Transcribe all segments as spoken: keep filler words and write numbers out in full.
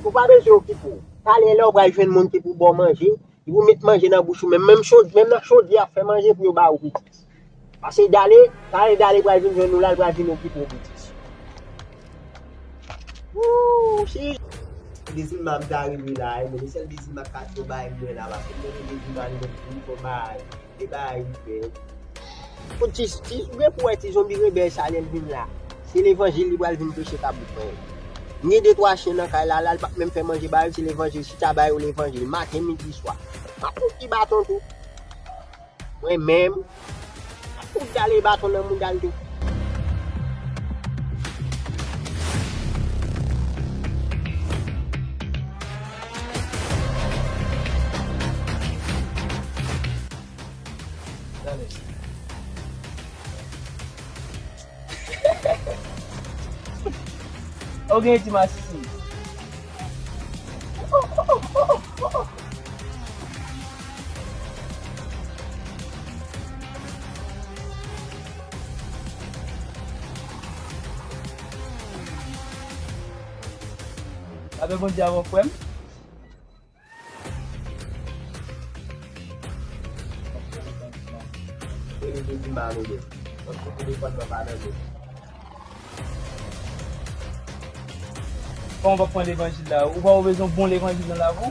Ou pa bezwen okipe w. Talè lè w pral jwenn moun ki pou ba w manje, ki pou met manje nan bouch ou, menm, menm chod-, menm nan chodyè ap fè manje pou yo ba ou pitit. Pase Dale, talè Dale pral vin jwenn ou la, l pral vin okipe w pitit. Wouw, si. Dezilma m ta rive la, e, men se sèl Dezilma k ka di yo bay mwen la, paske mwen gen Dezilma li menm pou li fè bay, e bay li fè. Pou ti, ti, ou gen pou wè ti zonbi rebèl sa lè l vin la. Se levanjil li pral vin preche kabrit mwen. M gen de twa chen nan kay la, la l p ap menm fè manje ba yo, se levanjil, si ta ba yo levanjil, maten, midi, swa. M ap fout li baton tou. Mwen menm, m ap fout Dale baton nan mouda l tou. Ou gen ti masisi. Lapè Bondye avè w, frè m. Rele Dezilma, Robert. Paske telefòn nan pa nan men. Kòman w p ap pran levanjil la? Ou pa bezwen bon levanjil nan lavi w?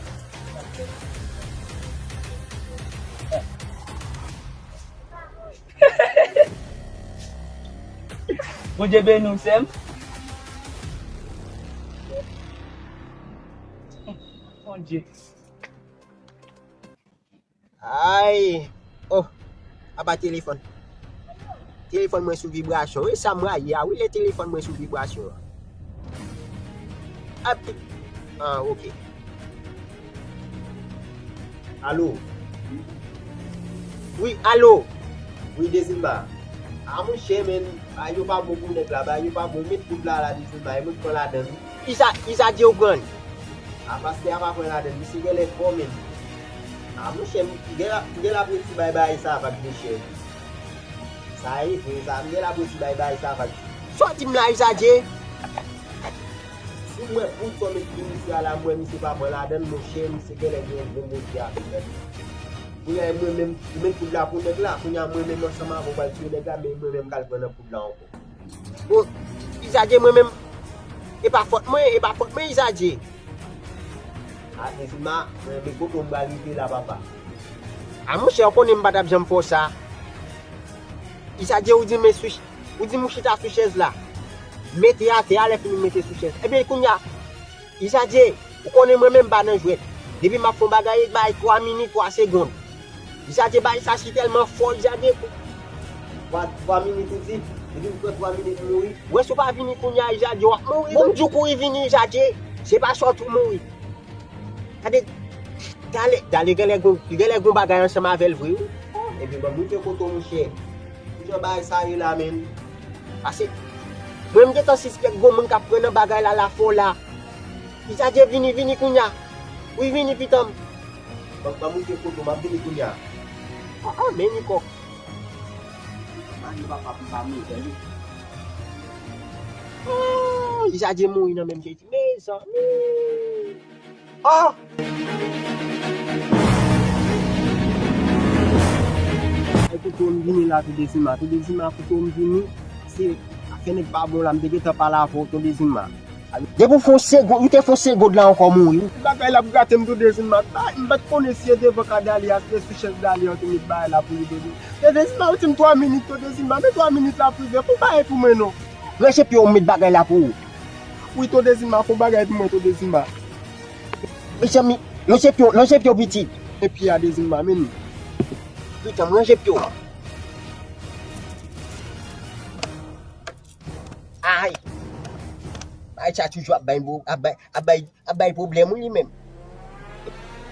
Bondye beni w, sè m. Bondye. Ay! Oh! Apa telefòn. Telefòn mwen sou vibrasyon. Wi, sa m rayi a, wi, lè telefòn mwen sou vibrasyon an. Ap-, ah, ok. Alo? Wi, alo? Wi, Dezilma. Ah, monchè, men, bagay yo pa bon pou nèg la, bagay yo pa bon, met poud la la, Dezilma, e mwen k pran ladann, wi. Isa, Isa di ou pran l. A, pastè a pa pran ladann, misye genlè fò menm. A, monchè, m genlè, m genlè ap resi bay bagay sa a vag, monchè. Sa e vre, sa, m genlè ap resi bay bagay sa a vag. Sa w di m la, Isa Dye? Si m wè poud sa w met pou misye a la, m wè misye pa pran ladann, monchè, misye genlè gen yon gwo move afè nan li. Kounye a, e mwen menm, ou met poud la pou nèg la, kounye a, mwen menm ansanm avè w pral tiye nèg la, men e mwen menm k al pran nan poud la ankò. Bon, Isa Dye, mwen menm, e pa fòt mwen, e pa fòt mwen, Isa Dye. A, Dezilma, mwen, men kote w m pral rive la, papa? A, monchè, w konnen m pa t ap janm fè w sa. Isa Dye, ou di m sou ch-, ou di m ou chita sou chèz la. Mete atè a, lè fini m mete sou chèz. Ebyen, kounye a, Isa Dye, ou konnen mwen menm m pa nan jwèt. Depi m ap fè yon bagay, bay twa minit, twa segonn. Isa Dye, bagay sa si tèlman fò, Isa Dye. Twa, twa minit ou di, depi m pran twa minit m mouri. Wè si w pa vini kounye a, Isa Dye, w ap mouri. Bon, m di w kouri vini, Isa Dye. Se pa sòt ou mouri. Gade, Dale, Dale genlè gon, genlè gon bagay ansanm avè l vre, wi. Ebyen, ban m rive kote w, monchè. Kijan bagay sa ye la, menm? Pase, mwen, m gentan sispèk gon moun k ap pran nan bagay la, la fò la. Isa Dye, vini, vini kounye a. Wi, vini, pitan m. Ban, ban m rive kote w, m ap vini kounye a. Ah, ah, men Niko. Mari papa m pa mouri, wi. Ah, Isa Dye mouri nan men m, Jezi. Mezanmi. Oh! Ay, kote w m vini la, Tonton Dezilma. Tonton Dezilma, kote w m vini, se afè nèg pa bon la, m te gentan pale avè w, Tonton Dezilma. Depi w fè yon segonn, ou te fè yon segonn la ankò mouri. Bagay la ap grate m, Tonton Dezilma. M pa t konnen si e devan ka Dale a, si e sou chèz Dale an te met bagay la pou li, Tonton Dezilma. Tonton Dezilma, ou di m twa minit, Tonton Dezilma, men twa minit la ap rive. Fè yon bagay pou mwen non. Ranje pye w, m met bagay la pou ou. Wi, Tonton Dezilma, fè yon bagay pou mwen, Tonton Dezilma. Mezanmi, lonje pye w, lonje pye w, pitit. E pye a, Dezilma, men. Pitit, m ranje pye w. Ay! Bagay sa toujou ap bay, ap bay, ap bay, ap bay pwoblèm, wi, li menm.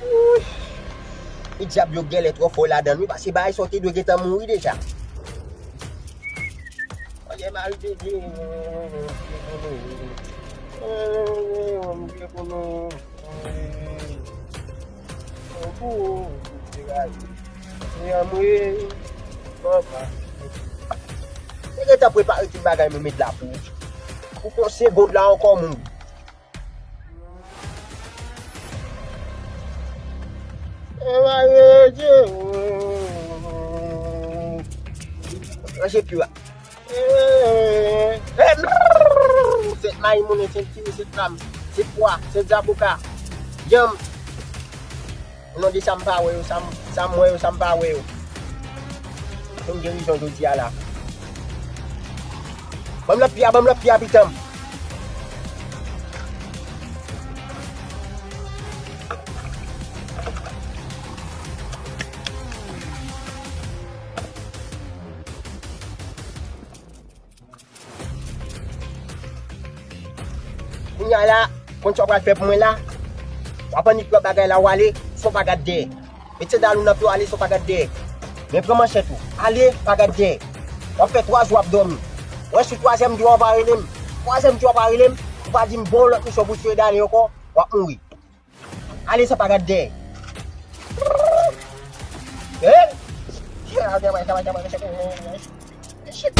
Wouy! E dyab yo genlè twò fò ladan l, wi, paske bagay sa w te dwe gentan mouri deja. Manje mari de Dye. Mwen gentan prepare tout bagay mwen met la pou ou. Ou fè yon segonn la ankò moun. Ranje pi a. Se mayi mounen, se kiri, se flam, se pwa, se zaboka, yanm. O non de sa m pa wè yo, sa m, sa m wè yo, sa m pa wè yo. Pou m gen rezon jodi a la. Ban m lòt pye a, ban m lòt pye a, pitan m. Kounye a la, konn sa w pral fè pou mwen la? W ap annik lòt bagay la, w ale, san w pa gad dèyè. Met sandal ou nan pye w, ale, san w pa gad dèyè. Men pran manchèt ou, ale, pa gad dèyè. W ap fè twa jou w ap dòmi. W wè, sou twazyèm jou a, w pa rele m. Twazyèm jou a, w pa rele m, ou pa di m bon lòt misyon pou w sere dale ankò, w ap mouri. Ale san pa gad dèyè. Hey! Shit!